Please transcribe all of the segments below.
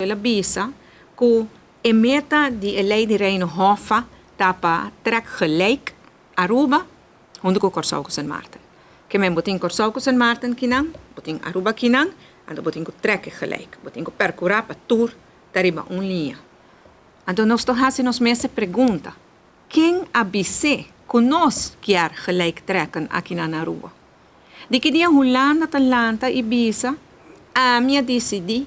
El a bisa ku e meta di e lei di Reino Hoffa ta pa trek gelijk Aruba huntu ku Kòrsou ku Sint Maarten. Ke men bo tin Kòrsou ku Sint Maarten kinan, bo tin Aruba kinan, anto bo tin ku trek e gelijk. Bo tin ku perkurá pa tur ta riba un liña. Anto nos ta hasi nos mes e pregunta, ken a bis'é ku nos kier gelijk trekken akinan na Aruba? Di ki dia Hulanda ta lanta i bisa, Ami a disidí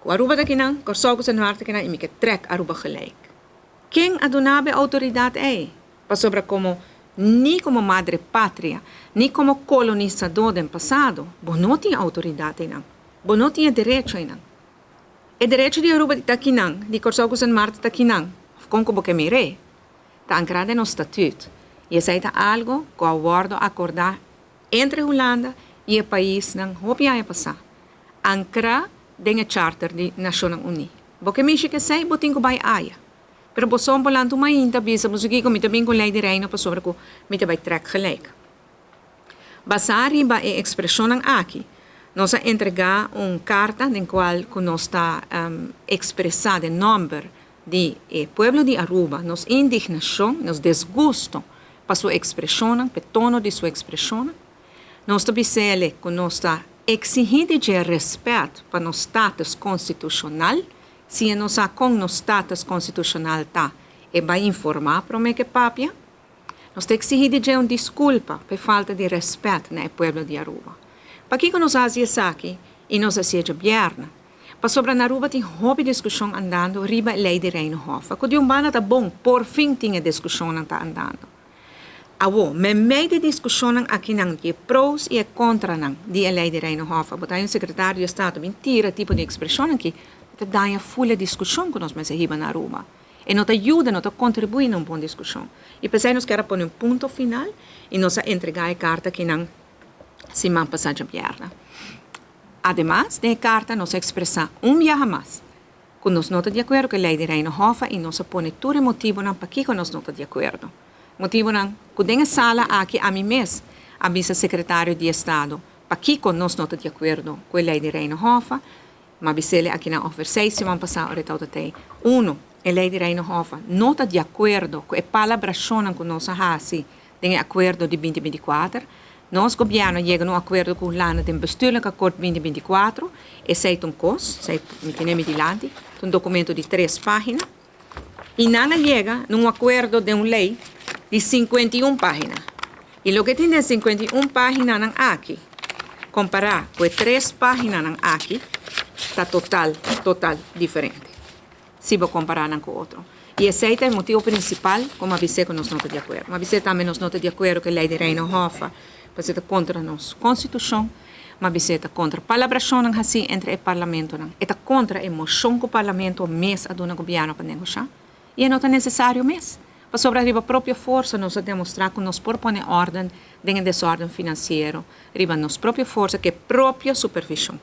ku Aruba ta kinan, Kòrsou ku Sint Maarten ta kinan i mi ke trèk Aruba gelijk. Ken a duna bo e outoridat ei? Pasobra komo ni komo madre patria, ni komo kolonisadó den pasado, bo no tin outoridat einan. Bo no tin e derecho einan. E derecho di Aruba ta kinan, di Kòrsou ku Sint Maarten ta kinan, òf kon ku bo ke mir'é, ta ankrá den nos statüt. I esei ta algu ku a wòrdu akordá entre Hulanda i e paisnan hopi aña pasá, ankrá den e Charter di Nashonnan Uní. Bo ke mishi ku esei, bo tin ku bai aya. Pero bo son por lanta un mainta bisa bo kiko mi ta bin ku lei di Reino pasobra ku mi ta bai trèk gelijk. Basá riba e ekspreshonnan aki, nos a entregá un karta den kual ku nos ta ekspresá den nòmber di e pueblo di Aruba nos indignashon, nos desgusto pa su ekspreshonnan, pa e tono di su ekspreshonnan. Nos ta bis'ele ku nos ta eksihí di dje rèspèt pa nos status konstitushonal. Si e no sa kon nos status konstitushonal ta, e bai informá promé ku e papia. Nos ta eksihí di dje un diskulpa pa e falta di rèspèt na e pueblo di Aruba. Pakiko nos a hasi esaki i nos a hasié djabièrnè? Pasobra na Aruba tin hopi diskushon andando riba e lei di Reino Hoffa, ku di un banda ta bon, porfin tin e diskushonnan ta andando. Awor, meimei di diskushonnan akinan di e pro's i e kontranan di e lei di Reino Hoffa, bo ta haña un sekretario di estado bin tira tipo di ekspreshonnan aki, ta daña ful e diskushon ku nos mester hiba na Aruba. E no ta yuda, no ta kontribuí na un bon diskushon. I p'esei nos kier a pone un punto final i nos a entregá e karta akinan siman pasá djabièrnè. Ademas, den e karta nos a ekspresá un biaha mas ku nos no ta di akuerdo ku e lei di Reino Hoffa i nos a pone tur e motibunan pakiko nos no ta di akuerdo. Motibunan ku den e sala aki ami mes a bisa Sekretario di Estado pakiko nos no ta di akuerdo ku e lei di Reino Hoffa. M'a bis'el akinan òfer seis siman pasá ora e tabata tei. Uno, e lei di Reino Hoffa no ta di akuerdo ku e palabrashonnan ku nos a hasi den e akuerdo di 2024. Nos gobièrnu a yega na un akuerdo ku Hulanda den Bestuurlijk Akkoord 2024. Esei ta un kos, esei mi tene mi dilanti, ta un dokumento di tres página. I nan a yega na un akuerdo den un lei di 51 página. I loke tin den 51 páginanan aki, kompará ku e tres páginanan aki, ta total, total diferente. Si bo kompará nan ku otro. I esei ta e motibu prinsipal ku mi a bis'é ku nos no ta di akuerdo. Mi a bis'é tambe nos no ta di akuerdo ku e lei di Reino Hoffa, pasobra e ta kontra nos konstitushon. Mi a bis'é ta kontra palabrashonnan hasí entre e parlamentonan. E ta kontra e moshon ku parlamento mes a duna gobièrnu pa negoshá. I e no ta nesesario mes, pasobra riba propio forsa nos a demostrá ku nos por pone órden den e desórden finansiero riba nos propio forsa ku e propio supervishon.